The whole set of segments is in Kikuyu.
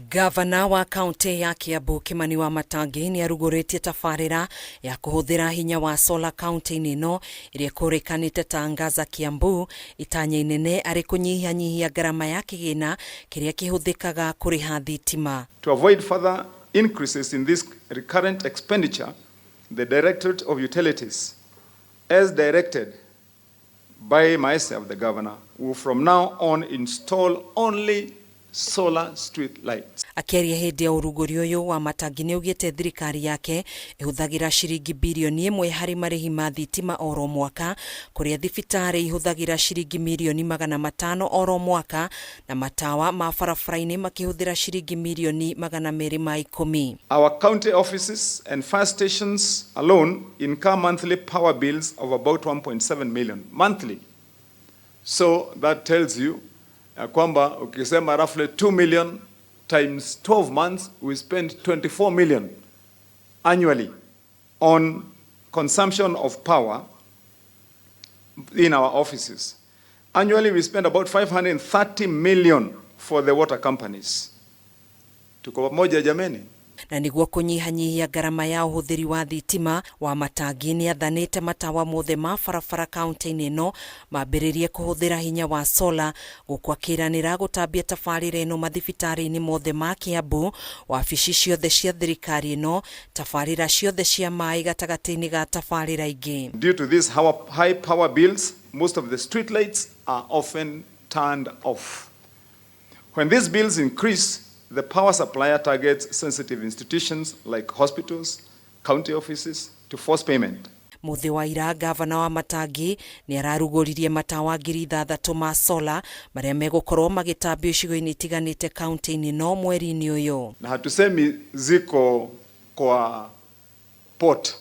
Gavana wa kaunti ya Kiambu Kimani Wamatangi nĩ arugũrĩtie tabarĩra ya kũhũthĩra hinya wa solar kaunti-inĩ ĩno ĩrĩa ĩkũrĩkanĩte ta Angaza Kiambu, itanya inene arĩ kũnyihanyihia ngarama ya kĩgĩna kĩrĩa kĩhũthĩkaga kũrĩha thitima. To avoid further increases in this recurrent expenditure, the Directorate of Utilities, as directed by myself, the governor, will from now on install only solar street lights. Akĩaria hĩndĩ ya ũrugũri ũyũ, Wamatangi nĩ augĩte thirikari yake ĩhũthagĩra ciringi birioni 1 harĩ marĩhi ma thitima oro mwaka, kũrĩa thibitarĩ ihũthagĩra ciringi mirioni 500 oro mwaka na matawa ma barabara-inĩ makĩhũthĩra ciringi mirioni 210. Our county offices and fire stations alone incur monthly power bills of about 1.7 million monthly. So that tells you ya kwamba ukisema roughly 2 million times 12 months, we spend 24 million annually on consumption of power in our offices. Annually, we spend about 530 million for the water companies. Tuko pamoja, jameni? Na nĩguo kũnyihanyihia ngarama ya ũhũthĩri wa thitima, Wamatangi nĩ athanĩte matawa mothe ma barabara kaunti-inĩ ĩno mambĩrĩrie kũhũthĩra hinya wa solar, gũkũ akĩranĩra gũtambia tabarĩra ĩno mathibitarĩ-inĩ mothe ma Kiambu, wabici ciothe cia thirikari ĩno, tabarĩra ciothe cia maĩ gatagatĩ-inĩ ga tabarĩra ingĩ. Due to these high power bills, most of the street lights are often turned off. When these bills increase, the power supplier targets sensitive institutions like hospitals, county offices to force payment. Mũthĩ wa ira, gavana Wamatangi nĩ ararugũririe matawa 6,000 ma solar marĩa megũkorwo magĩtambio icigo-inĩ itiganĩte kaunti-inĩ no mweri-inĩ ũyũ. Na hatusemi ziko kwa port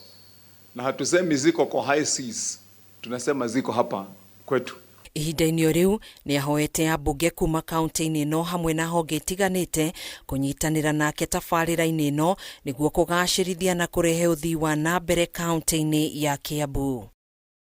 na hatusemi ziko kwa high seas, tunasema ziko hapa kwetu. Ihinda-inĩ o rĩu, nĩ ahoete ambunge kuma kaunti-inĩ ĩno hamwe na honge itiganĩte kũnyitanĩra nake tabarĩra-inĩ ĩno nĩguo kũgacĩrithia na kũrehe ũthii wa na mbere kaunti-inĩ ya Kiambu.